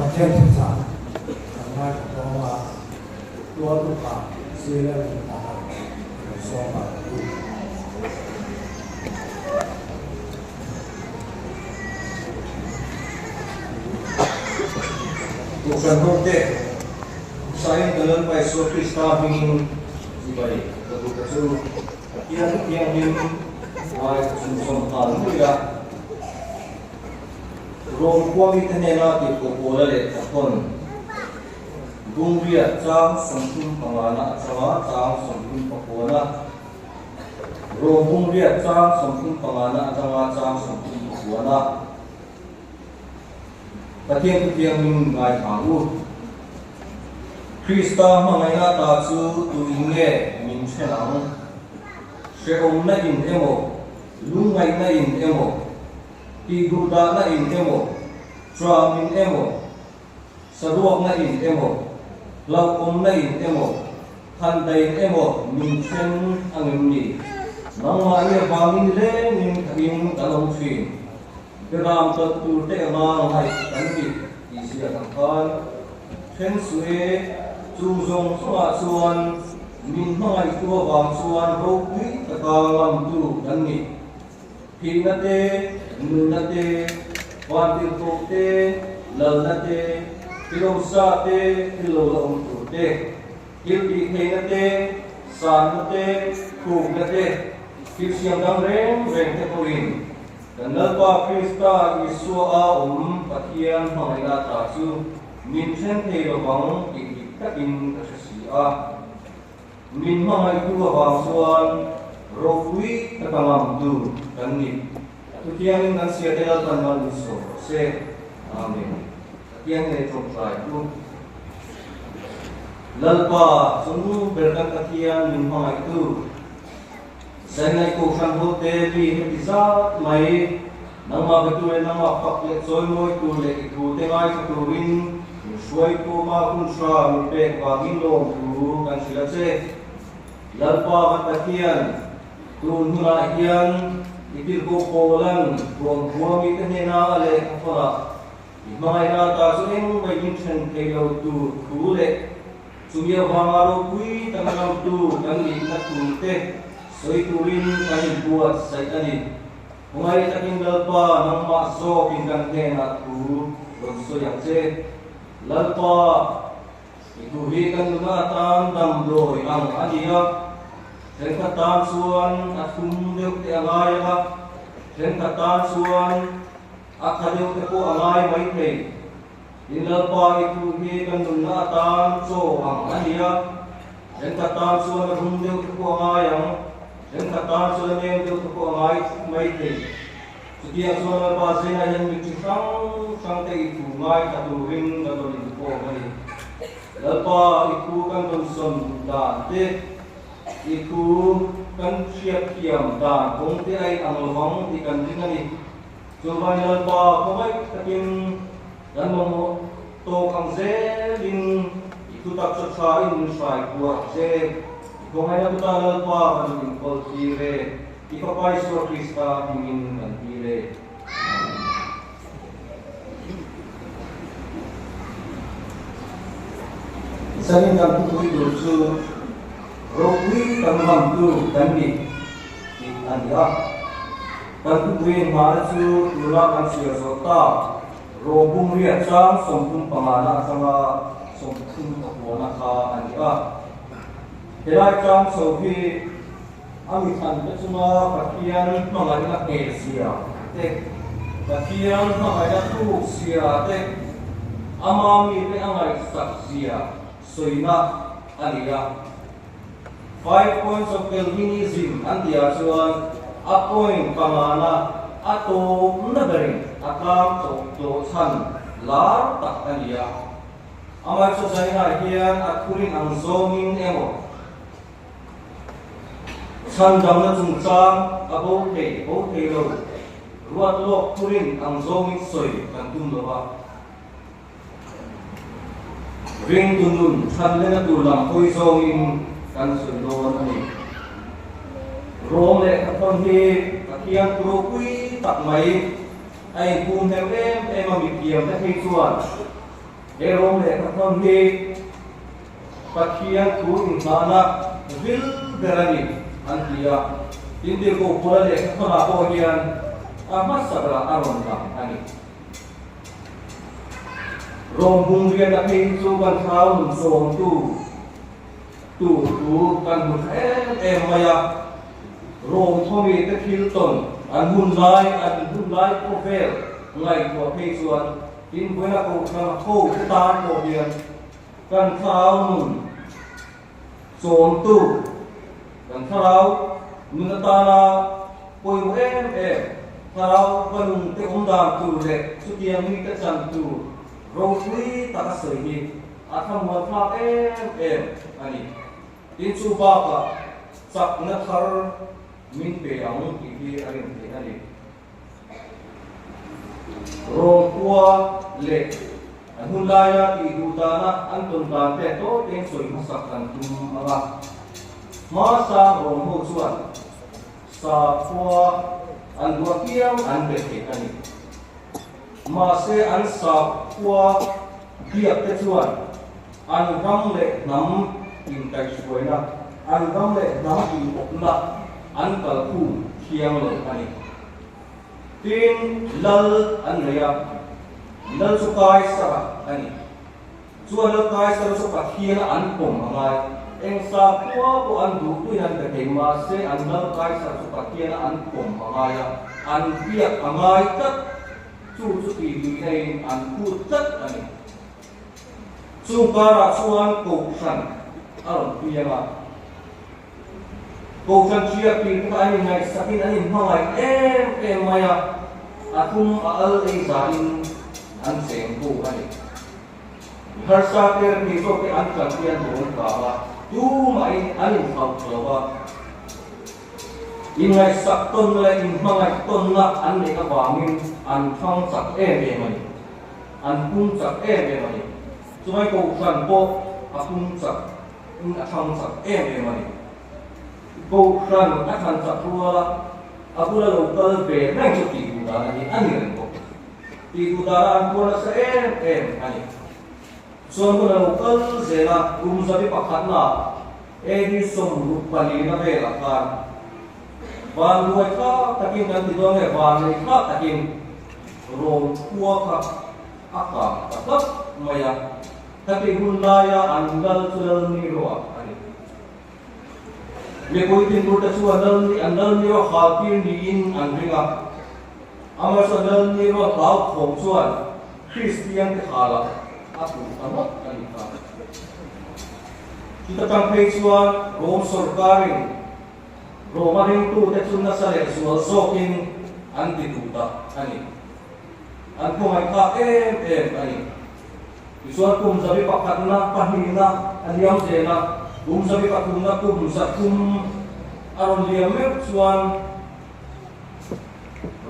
Pathian thuchah kan ngaithla tawng a, tual upa Zirlai Rinhlana rawn sawm a u. Kohhran hote, Sain ka Lalpa Isua Krista hmingin chibai ka duh ta chu. Pathian thianghlim ngai ka chhunzawm nghal mai a. Rom khua mite hnena tihkoh pawla leh thawn Bungriat chang 35 na atanga chang 39 na Rom Bungriat chang 35 na atanga chang 39 na Pathian thu thianghlim ngaithla u. Krista hmangaihna ta chu tuin nge min then ang? Hrehawmna in emaw, lungngaihna in emaw, tihduhdahna in emaw, ṭam in emaw, saruakna in emaw, hlauhawmna in emaw, thandain emaw min then ang em ni? Nangmahni avangin lengin thain kan awm ṭhin. Beram tawlh tur te anga ngaih kan ni tih ziak ang khan then suh e, chung zawng chungah chuan min hmangaihtu avang chuan ropui taka ngamtu kan ni. Thihna te, nunna te, vantirhkoh te, lalna te, thilawmsa te, thil lo la awm tur te, thil tihtheihna te, sanna te, khukna te, thil siam dang reng reng te pawhin Kan Lalpa Krista Isua a awm Pathian hmangaihna ta chu min then thei lovang tih dik takin ka hre si a. Min hmangaihtu avang chuan ropui taka ngamtu kan ni. A thutiangin kan siate Lalpan mal min sawm rawh se. Amen. Pathian nge tawngtai u. Lalpa chung ber kan Pathian min hmangaihtu. Zaingaih Kohhran hote mi heti zat mai, nangmah be tur leh nangmah fak leh chawimawi tur leh i thute ngaithla turin min hruai khawm a, hun hra min pek vangin lawmthu kan hrilh a che. Lalpa kan Pathian, tun hunah hian i tirhkoh Paulan Ruamkhua mite hnena a lehkha thawnah i hmangaihna ata chu engmah in then thei lo tur thu leh Chumi avanga ropui tak ngamtu kan nihna turte sawi turin kan inbuatsaih a ni. Khawngaih takin Lalpa nangmah zawkin kan hnenah thu rawn sawi ang che. Lalpa, i thu hi kan nuna atan damdawi ang a ni a, thenkhat tan chuan a thum deuh te a ngai ang a, thenkhat tan chuan a kha deuh te pawh a ngai maithei. In Lalpa i thu hi kan nunna atan chaw ang a ni a, thenkhat tan chuan a rum deuh te pawh a ngai ang, thenkhat tan chuan a nem deuh te pawh a ngai mai thei. Chutiang chuan Lalpa zinah hian mi chi hrang hrang te i thu ngaithla turin kan rawn inkhawm a ni. Lalpa i thu kan rawn sawn dan te, i thu kan hriatthiam dan kawng te a inang lovang tih kan ring a ni. Chuvang Lalpa khawngaih takin kan mamawh tawk ang zelin i thutak tha tha in min hrai kuah ang che. I khawngaihna kuta Lalpa kan rawn inkawl tir e, i Fapa Isua Krista hmingin kan tir e. Amen. Zanin kan thupui tur chu ropui kan hmantu kan ni tih a ni a. Kan thupui inhmahna chu tuna kan chhiar zawh tak Rawbung riat chang 35 na atanga 39 na kha a ni a. Helai chang chho hi a mithante chunga Pathian hmangaihna ngheh zia te, Pathian hmangaihna tluk zia te, ama mite a ngaihsak zia sawina a ni a. Five points of Calvinism an tihah chuan a point pangana a tawpna berin a tlang tawh tawh chhan lar tak a ni a. Amaherawhchu China hian a thurin ang zawngin emaw chhan damna chungchang a bo thei bo thei lo ruat lawk thurin ang zawngin sawi kan tum lo va. Ringtu nun chhan lena tur lam hawi zawngin kan sawi dawn a ni. Rawng leh Khathawn hi Pathian thu ropui tak mai a inpum hnem em em a mithiamte phei chuan. He Rom lehkha thawn hi Pathian thu inngahna vil ber a ni an ti a. Tin, Tirhkoh Paula lehkha thawnah pawh hian a hmasa berah a rawn lang a ni. Rom bung riatna phei hi chu kan thlarau nun sawmtu tur thu kan hmu tha em em mai a. Rom thawmi te thil tawn an hun lai an hun lai khawvel ngaihtuah phei chuan Inbuaina kohhran ho te tan pawh hian kan thlarau nun chawmtu, kan thlarau nun atana pawimawh em em, thlarau va nung te awm dan tur leh chutiang mite chan tur ropui tak a sawi hi a thlamuan thlak em em a ni. Tin chu bakah chakna thar min pe ang tih hi a rin theih a ni. Rawngkhua leh an hun laia tih duh dana an tawn dan te tawite in sawi hmasak kan tum ang a. Hmasa rawng ho chuan sakhua an duah piang an be thei a ni. Mahse an sakhua biak te chuan an ram leh hnam inkaihhruaina, an ram leh hnam inawpna an kalkhum thiang lo a ni. Tin, lal an nei a, lal chu Kaisara a ni. Chuan lal Kaisara chu Pathiana an pawm a ngai. Eng sakhua pawh an duh tuin an be thei, mahse an lal Kaisara chu Pathiana an pawm a ngai a, an biak a ngai tlat. Chu chu tihluihna-in an phut tlat a ni. Chung karah chuan Kohhran a rawn piang a. Kohhran hriat tih te kha an inngaihsakin an inhmangaih em em mai a, a thum a al ei zahin an cheng hu a ni. Mi harsa te rethei zawk te an tlan hian dawn kang a, tumahin an inhauh lo va. Inngaihsak tawnna leh inhmangaih tawnna an neih avangin an thang chak em em a ni. An pung chak em em a ni. Chumai Kohhran pawh a pung chak in a thang chak em em a ni. Kohhran a thlan chak rual a, a bula lo kal ve reng chu tih duh dan a ni a ni reng bawk. Tih duh dana an puar nasa em em a ni. Chuan hun a lo kal zel a, kum zabi pakhatna AD 64 na velah khan van buai thlak takin kan ti dawn nge van nei thlak takin Rom khua kha a kang ta hlauh mai a. Khatih hun laia an lal chu lal ni ruah a ni. Mipui tintur te chuan lal ni an lal ni ruah hal tir niin an ring a. Amah chuan lal ni ruah hlau thawm chuan Kristian te halah a puh ta ngawt a ni kha. Chuta tang phei chuan Rom sawrkarin Roma ringtute chu nasa leh zual zawkin an ti duh ta a ni. An khawngaih em em a ni. Tichuan kum zabi pakhatna, pahnihna a liam zel a, kum zabi pathumna kum zathum a rawn liam meuh chuan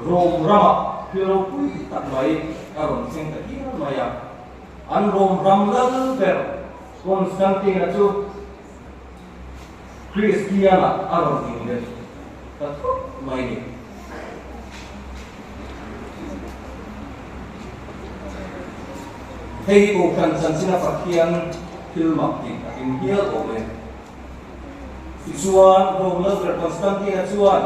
Rom ramah thil ropui tak mai a rawn thleng ta hial mai a. An Rom ram lal ber Constantine-a chu Kristian-ah a rawn inlet ta thut mai ni. Hei hi Kohhran chanchina Pathian thil mak tih a tling hial awm e. Tichuan, Rome Lalber Constantine-a chuan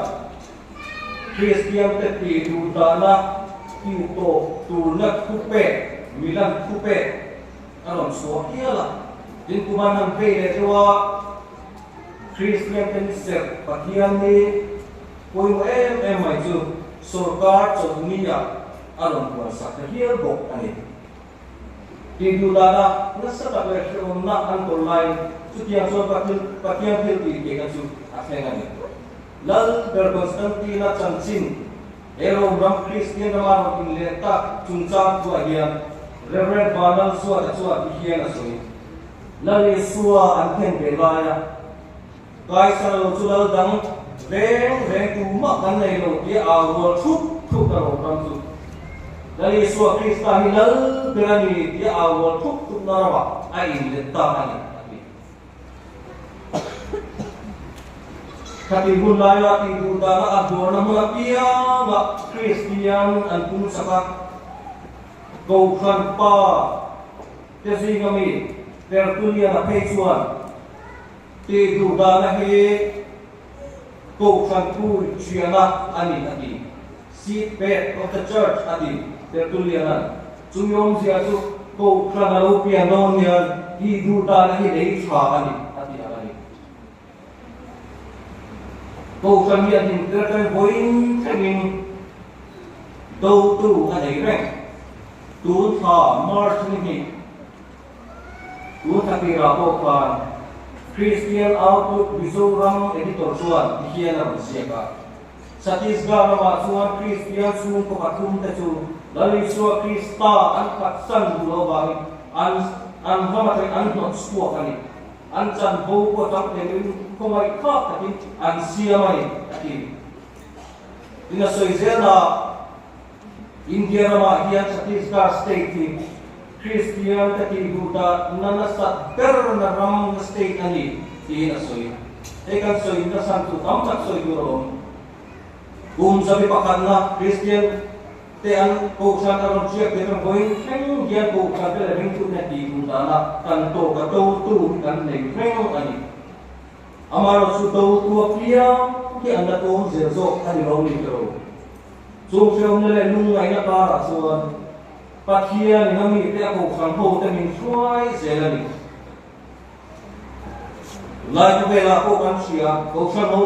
Kristiante tih duh dahna tih tawp turna thupek, Milan thupek a rawn chhuah hial a. Tin, kuman han vei leh deuh a, Kristiante ni serh Pathian hi Pawimawh em em mai chu sorkar chawlhni-ah a rawn buansak ta hial bawk a ni. Tih duh dana nasa tak leh hrehawmna an tawn laiin chutiang chuan Pathian thil tih theihna chu a thleng a ni. Lal ber Constantine-a chanchin he Rome ram Kristian rama rawn inleh tak chungchang thuah hian Rev. Vanlal Zuata chuan ti hian a sawi, Lal Isua an khen ve laia Kaisar lo chu lal dang reng reng tumah kan nei lo tia au rual thup thup na rawng chu. Lal Isua Krista hi lal ber a ni tia au rual thup thup na ramah a inlet ta a ni, a ti. Khatih hun laia tihduh dana a hluarna hmun apiangah Kristian an pung chak a, Kohhran pa. te zinga mi Tertullian-a phei chuan tih duh dahna hi Kohhran thu thiana a ni a ti. Seat bed of the church a ti Tertullian-a'n. Chumi awmzia chu Kohhran a lo pian dawn hian tih duh dahna hi lei tha a ni a ti ang a ni. Kohhran hi a hlim tir atang vawiin thlengin dotu a nei reng. Tun thla March ni hnih tun thla tirah pawh khan Christian Outlook Mizoram Editor chuan tihian a rawn ziak a, Chhattisgarh ramah chuan Kristian chhungkaw pathum te chu Lal Isua Krista an phatsan duh loh avangin an an ram atangin an hnawt chhuak a ni. An chanvo pawh chang telin khawngaih thlak takin an siam a ni, a ti. Tin a sawi zel a, India ramah hian Chhattisgarh state hi Kristian te tih duh dah na nasat berna ram na state a ni tiin a sawi. Hei kan sawi nasan chu tam tak sawi tur a awm. Kum zabi pakhatna Kristian te an kohhran a rawn hriat ve kan vawiin thleng hian kohhran te leh ringtute tih duh dana kan tawk a totu hi kan nei reng a ni. Amaherawhchu totu apiang hi an la tlawm zel zawk a ni lo ni tawh. Chung hreawmna leh lungngaihna karah chuan Pathianin a mite a kohhran hote min hruai zel a ni. Tunlai khawvelah pawh kan hria, kohhran ho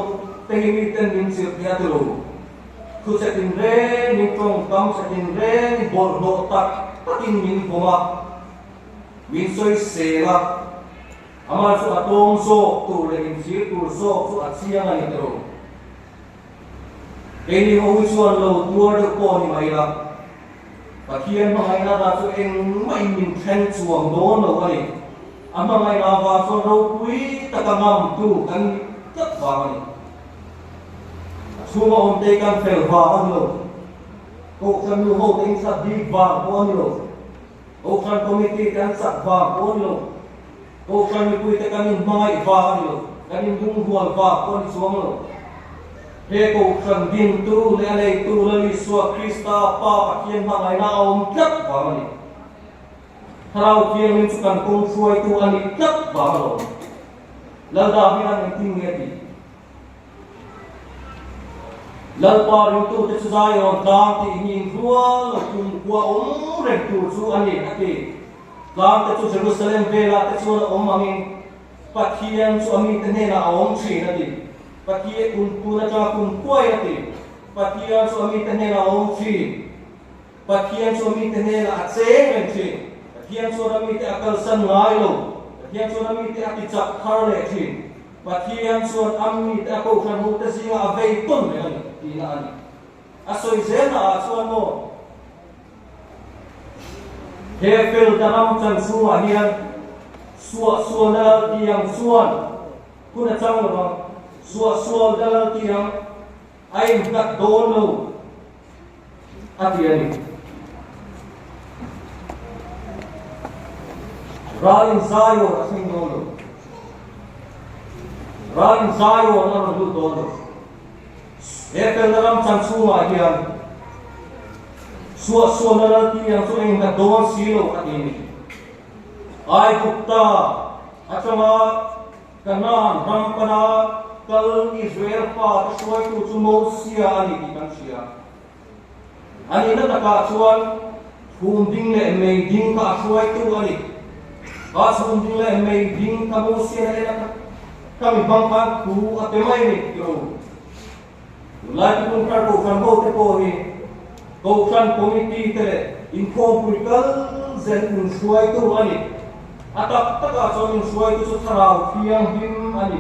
te hi miten min chirh thei a ti lo. Thu che tin rengin, tawngkam che tin rengin bawlhhlawh tak takin min vawm a, min sawisel a, amah chu a tawng zawk tur leh inchhir tur zawk chu a chiang a ni ti lo. Keini ho hi chuan lo tuar deuh pawh ni mai la, Pathian hmangaihna ta chu engmahin min thleng chuang dawn lo a ni. A hmangaihna vang chuan ropui taka ngamtu kan nih tlat vang a ni. A chhunga awmte kan fel vang a ni lo. Kohhran nu hote in sat bik vang pawh a ni lo. Kohhran committee te an sak vang pawh a ni lo. Kohhran mipuite kan inhmangaih vang a ni lo. Kan indunghual vang pawh a ni chuang lo. He Kohhran dintu leh a neitu Lal Isua Krista Pa Pathian hmangaihna a awm tlat vang a ni. Thlarau Thianghlim chu kan kawng hruaitu a nih tlat vang a lawm. Lal Davida'n engtin nge a tih? Lalpa ringtute chu Zion tlang tih hi inrual lo kumkhua awm reng tur chu a ni a ti. Tlangte chu Jerusalem velah te chuan a awm angin Pathian chu a mite hnenah a awm thin a ti. Pathian kum kun atanga kum kuai a ti. Pathian chu a mite hnenah a awm thin. Pathian chu a mite hnenah a cheng reng thin. Pathian chuan a mite a kalsan ngai lo. Pathian chuan a mite a tichak thar leh thin. Pathian chuan a mite a kohhran hote zingah a vei tawn reng a ni tihna a ni. A sawi zelna ah chuan maw he fel ta ram chan chhungah hian suahsual na lal tiang chuan hun a chang lo vang, suahsual na lal tiang a innghat dawn lo a ti a ni. Ralin Zion a thleng dawn lo. Ralin Zion a rawn lut dawn lo. He felna ram chan chhungah hian suahsualna lal tiang chu engnghat dawn si lo a ti ni. Aigupta atanga Kanaan ram pana kal Israel fate hruaitu chu Mosia a ni tih kan hria. A nihna takah chuan chhum ding leh mei ding kha a hruaitu a ni. Kha chhum ding leh mei ding kha Mosian a en a, ka mi hmang khan thu a pe mai a ni ti lo. Tunlai tukum thar Kohhran hote pawh hi Kohhran Committee te leh inkhawmpui kal zel inhruaitu a ni. A tak takah chuan inhruaitu chu Thlarau Thianghlim a ni.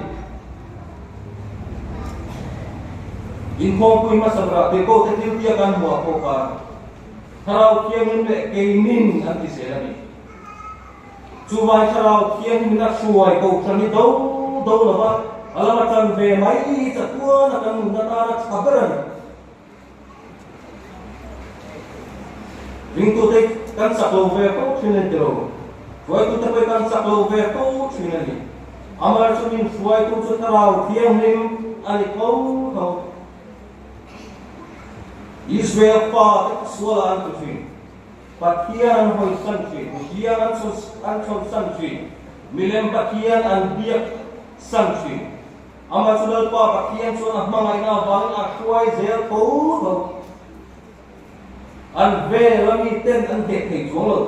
Inkhawmpui hmasa berah Tirhkohte thil tia kan hmuah pawh khan Thlarau Thianghlim leh Keinin an ti zel a ni. Chuvai Thlarau Thianghlimin a hruai Kohhran hi do do lova a lama tan ve mai hi chatuana kan nunna tana tha ber a ni. Ringtute kan chak lo ve fo thin a ni tilo. Hruaitute pawh kan chak lo ve fo thin a ni. Amah chu min hruaitu chu Thlarau Thianghlim a ni tho tho. Israel fate sualah an ti thin. Pathian an hawisan thin, Pathian an an chhawnsan thin, milem Pathian an biak san thin. Amah chu Lalpa Pathian chuan a hmangaihna avangin a hruai zel tho tho. An vel a mi ten an hneh thei chuang lo.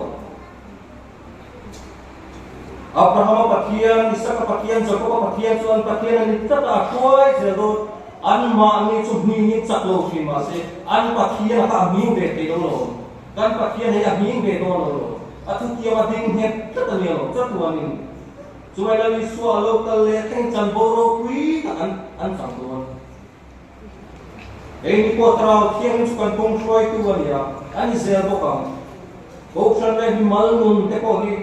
Abrahama Pathian, Isaka Pathian, Jakoba Pathian chu an Pathian a ni tlat a, a hruai zel dawn. Anmahni chu hmingin chak lo thin mah se, an Pathian a kha a hming ve thei lo lo. Kan Pathian hi a hming ve dawn lo lo. A thutiam a ding nghet tlat a nia lo, chatuanin. Chumai Lal Isua a lo kal leh thleng chanvo ropui tak an an chang dawn. Hei ni pawh Thlarau Thianghlim chu kan kawng hruaitu a ni a, a ni zel bawk ang. Kohhran leh mimal nun te pawh hi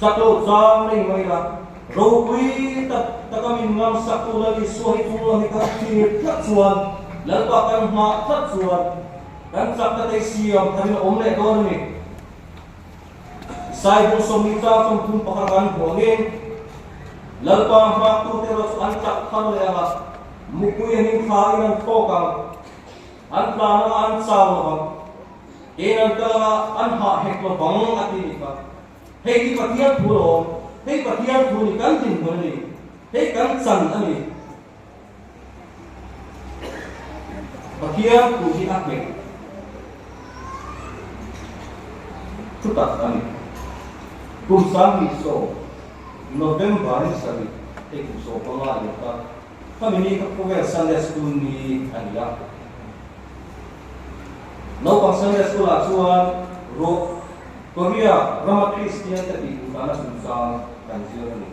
chak lo chang nei mai la, ropui tak taka min ngamsaktu Lal Isua hi chung lam hi kan thlir tlat chuan, Lalpa kan nghah tlat chuan kan chakna te hi siam tharin a awm leh dawn a ni. Saibung sawmhnih chang 31 kan hmuh angin Lalpa hmaktute erawh chu an chak thar leh ang a, mupui an inthlain an thlawk ang, an tlan anga an chau lo vang, kein an kal anga an hah hek lo vang a ti ni kha. Hei hi Pathian thu lawm, hei Pathian thu ni kan dinhmun a ni, hei kan chan a ni. Pathian thu hi a nghet thu tak a ni. Kum 2010 November ni sarih hei kum 15 a liam ta. Khami ni kha khawvel Sunday School ni a ni a. Naupang Sunday School ah chuan Ro Korea rama Kristian te tih duhdan a chungchang kan zir a ni.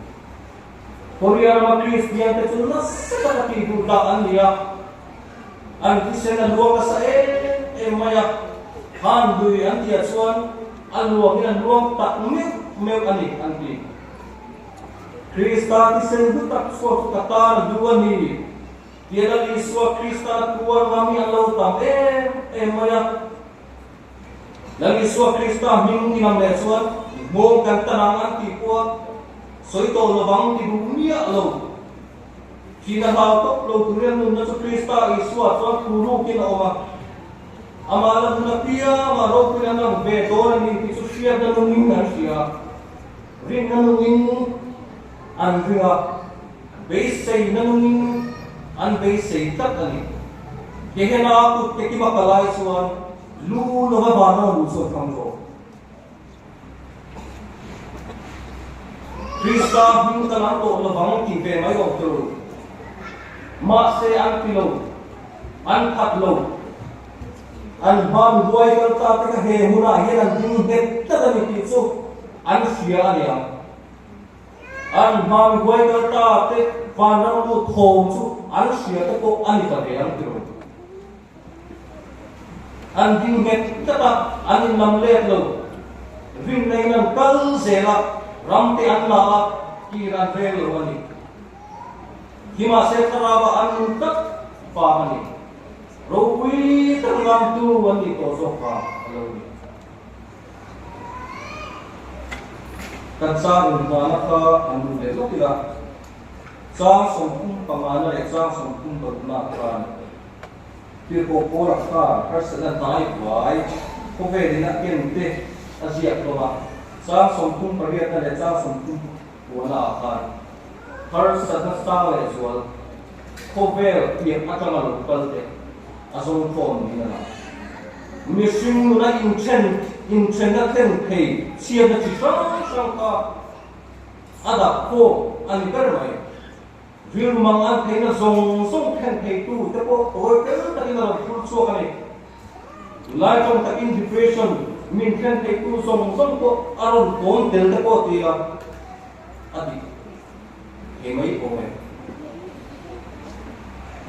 Korea rama Kristian te chu nasa taka tih duh dah an ni a, an thisen a luang nasa em em mai a, han lui an tihah chuan a luangin a luang tak meuh meuh a ni an ti. Krista thisen hlu tak chhuak chu ka tan a hlu a ni tia Lal Isua Kristan a puar ngam hi an lo tam em em mai a. Lal Isua Krista hming i lam leh chuan nghawng kan tan ang an tih pawh a sawi tawh lovang ti duh miah lo. Thihna hlau tawp lo turin a nunna chu Krista Isua chuan thu rukin a awm a. Amah la nun apiangah ropuina an lang ve dawn a ni tih chu hriatna nungin an hria a, rinna nungin an ring a, beiseina nungin an beisei tlat a ni. Kehena kut te kima kalai chuan Lu lova vana lu chuan thlang zawk. Krista hming ka lam tawh lovang tih ve mai awm tur. Mahse an ti lo, an khat lo. An hman huai kal ta te kha he hunah hian an ding nghet tlat a ni tih chu an hria a niang. An hman huai kal ta te vanram lut thawm chu an hria te pawh a ni ta ve ang tiraw. An ding nghet tlat a, an inlam let lo. Rinna in an kal zel a, ram te an la a, kir an rel lo a ni. Himahse thlarau ah an nun tlat vang a ni. Ropui tak ngamtu an nih tawh zawk vang a lo ni. Kan chang inhmana kha an lu leh lawk ila, chang 35 na leh chang 36 na khan Tirhkoh Paula khan harsatna hnai buai khawvelin a ken te a ziak hlawm a, chang 38 na leh chang 39 na ah khan harsatna sang leh zual khawvel piah atanga lo kal te a zawng khawm niin a lang. Mihring nuna inthen inthenna thlen thei chhiatna chi hrang hrang kha a dah khawm a ni ber mai. Rilru mang an theihna zawng zawng thlen theitu te pawh tawi tel takin a rawn phur chhuak a ni. Tunlai tawng takin depression min thlen theitu zawng zawng pawh a rawn tawn tel te pawh ti a, a dik thei mai awm e.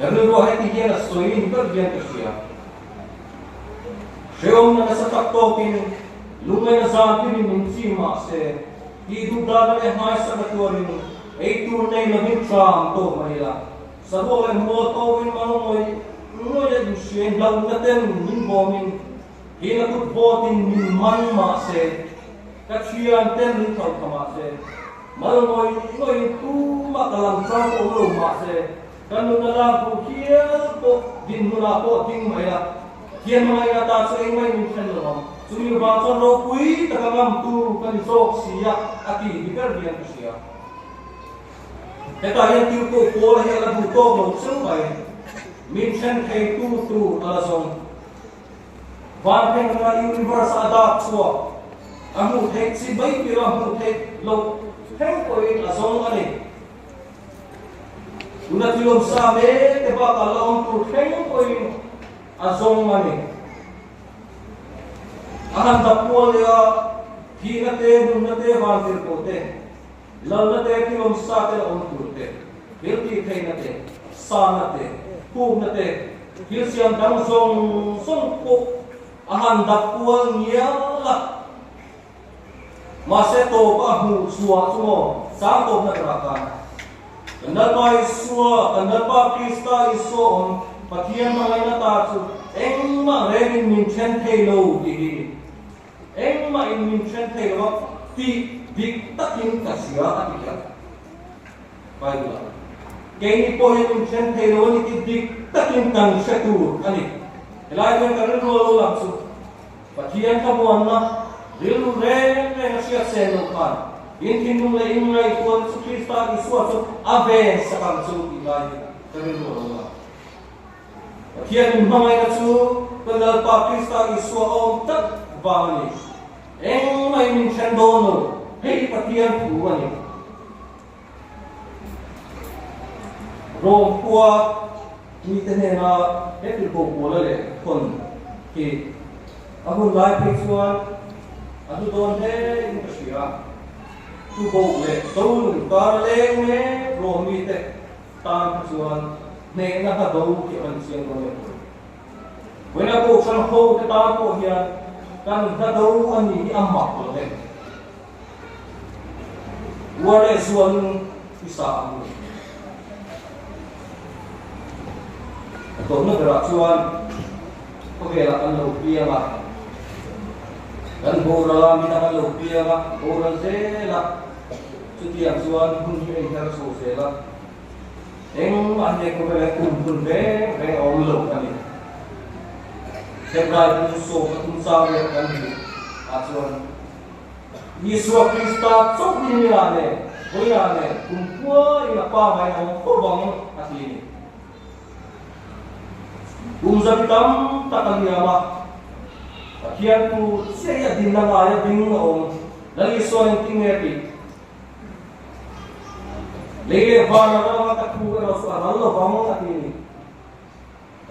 Rilruah heti hian a sawi ni ber hian ka hria. Hrehawmna nasa tak tawkin lungngaihna zan tinin min chim mahse, Tih duh dana leh hmaisakna tuarin ei tur nei lovin tram tawk mai ila. Saruak leh mual tawkin mal ngawih ngawih a inhriain hlauhna ten min bawmin hina kut vawtin min man mah se, ka thian ten min thlauh tha mah se, mal ngawih ngawihin tumah ka lam tlang pawh awm lo mah se, ka nuna lak duh hial pawh dinhmunah pawh ding mai ila, thian hmangaihna ta chu engmah in min thlen lo ang. Chumi vang chuan ropui taka ngamtu ka ni zawk si a, a ti ni ber hian ka hria. Hetah hian tirhkoh Paula hi a la duh tawk lo cheu mai. Min then theitu tur a la zawng. Van pheng anga universe a dak chhuak a hmuh theih chi mai tir a hmuh theih loh thleng pawhin a zawng a ni. Tuna thil awm sa mek te bakah la awm tur thleng pawhin a zawng a ni. A han dap kual leh a, thihna te, nunna te, vantirhkoh te, lalna te, thil awm sa te la awm tur te, thil tih theihna te, sahna te, khukna te, thil siam dang zawng zawng pawh a han dap kual ngial a. Mahse tawpa a hmuh chhuah chu maw chang tawpna berah khan kan Lalpa Isua, kan Lalpa Krista Isua awm Pathian hmangaihna ta chu engmah rengin min then thei lo tih hi engmah in min then thei lo a tih dik takin ka hria a ti hian Bible ah keini pawh hian min then thei lo a ni tih dik takin kan hre tur a ni. Helai hian ka rilru a lo lang chu. Pathian thlamuanna rilru reng reng a hriat sen loh khan in thinlung leh in ngaihtuahna chu Krista Isua chu a ven sak ang chu tih lai hi ka rilru a lo lang. Pathian in hmangaihna chu ka Lalpa Krista Isua a awm tlat vang a ni. Engmah in min then dawn lo, hei Pathian thu a ni. Rom khua mite hnena he tirhkoh Paula leh thawn hi a hun lai phei chuan a hlu dawn hle in ka hria. Chu boh leh Solun kar leng mek Rom mite tan kha chuan hnehna hla do hi a van chiang dawn em. Vawiina kohhran ho te tan pawh hian kan hla do a ni hi a mak lo em. Uar leh zualin i sa ang u. A tawpna berah chuan khawvelah kan lo piang a, kan boral a, midang an lo piang a, boral zel a, chutiang chuan hun hi a inher chho zel a, engmah hi khawvelah kum hun reng reng a awm lo a ni. Hebrai bu sawm pathum chang leh kan hmuh ah chuan Isua Krista chauh hi nila nen, vawiah nen, kumkhuain a pa ngaina awm fo vang a ti a ni. Kum zabi tam tak a liam a, Pathian tu chiah hi a dinna ngaia ding a awm. Lal Isua'n engtin nge a tih? Lei leh van a ral anga ka thu erawh chu a ral lo vang a ti a ni.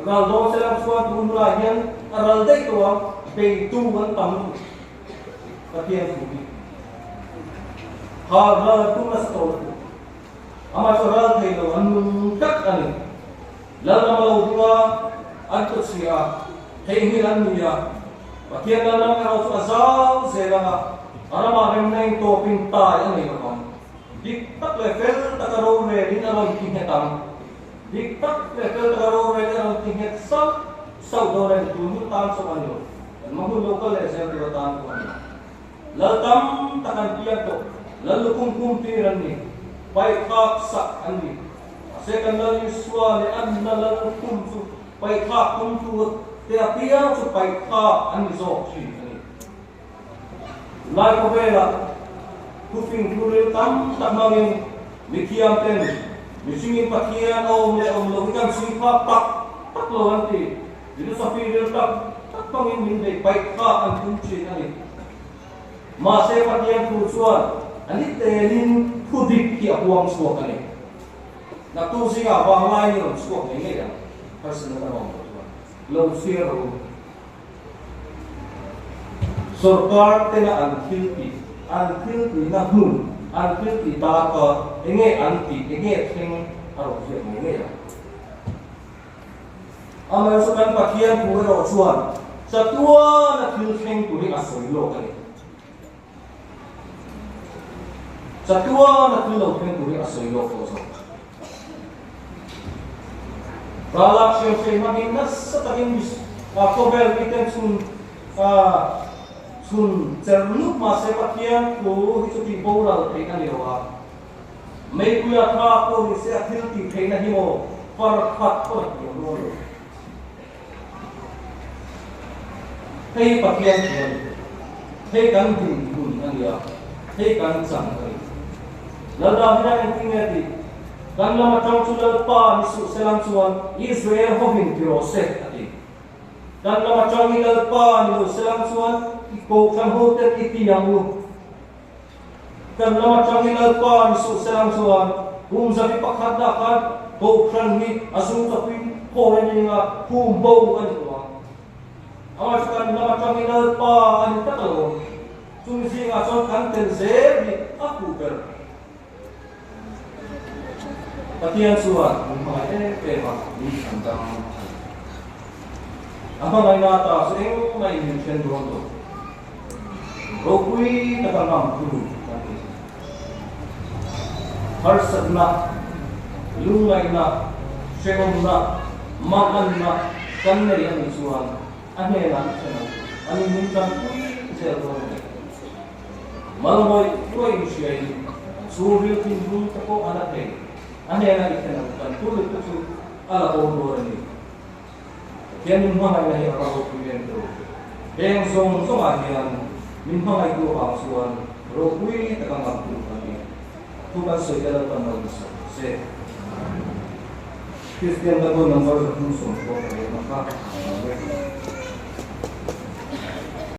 Ral dawn se lam chuan tun hunah hian a ral daih tawh ang, beitu an tam lutuk Pathian thu hi. Kha ral an tum nasa tawh lutuk. Amah chu ral thei lo an nung tlat a ni. Lal ram a lo ding a, an tawchhia a, theihnghilh an ni a. Pathian lal ram erawh chu a zau zel ang a, a ramah remna in tawpin tai a nei lo vang. Dik tak leh fel taka rorelin a rawn ti nghet ang. Dik tak leh fel taka rorel a rawn ti nghet sauh sauh dawn a ni. Tun hun tan chauh a ni lo. Kan hma hun lo kal leh zel tur atan pawh a ni. Lal tam tak an piang tawh. Lal lukhum kum tir an ni. Paihthlak sak an ni. Mahse kan Lal Isua leh a nuna Lal lukhum chu paihthlak tumtu te apiang chu paihthlak an ni zawk thin a ni. Lai khawvelah thufing thuril tam tak hmangin mithiam ten mihringin Pathian a awm leh awm lo hi kan chhui phak tak tak lo an ti. Philosophy ril tak tak hmangin min beih paih phak an tum thin a ni. Mahse Pathian thu chuan a ni telin thu dik hi a huang chhuak a ni. Naktuk zingah vanglai ni rawn chhuak ngei ngei ang, harsatna kan awm loh chuan lo chhiar rawh u. Sorkar tena an thil tih, an thil tihna hmun, an thil tih darkar, enge an tih, enge thleng a rawn ziak ngei ngei ang. Amaherawhchu kan Pathian thu erawh chuan chatuana thil thleng tur hi a sawi lawk a ni. Chatuana thil lo thleng tur hi a sawi lawk tawh zawk. Ralak hriamhrei hmangin nasa takin khawvel miten chhun chhun cher nuk mahse Pathian thu hi chu tih boral theih a ni lo a. Meipuia tha pawh ni se a thil tih theihna hi maw far khat pawh a tiam dawn lo. Hei hi Pathian thu a ni. Hei kan dinhmun a ni a, hei kan chan a ni. Lal Davida engtin nge tih? Kan lam atang chu Lalpa ni suh selang chuan Israel hovin ti rawh se, a ti. Kan lam atang hi Lalpa ni lo selang chuan i kohhran hoten i ti ang u. Kan lam atang hi Lalpa ni suh selang chuan kum zabi pakhat dah khan kohhran hi a zung chawpin khawi a ni anga hum bo a ni tawh ang. Amah chu kan lam atang hi Lalpa a ni tak alawm. Chumi zingah chuan kan tel zel hi a huh ber. Pathian chuan min hmangaih em em a, min chhan dang a ni. A hmangaihna ata chu engmah in min then dawn lo. Ropui taka ngam thu kan ni. Harsatna, lungngaihna, hrehawmna, manganna kan nei a nih chuan a hnenah i thlen ang. Ani min tanpui zel dawn a ni. Malmawih ruai inhriain chhungril thinlung te pawh a la thei. A hnena i thlen ang kan thu lutuk chu a la awm dawn a ni. Pathian min hmangaihna hi a va ropui em tawh. Heng zawng zawngah hian min hmangaihtu avang chuan ropui taka ngamtu kan ni. Thu kan sawi te Lalpan lo insawi rawh se. Kristian Bible number 310 pawh ka rel hmasa.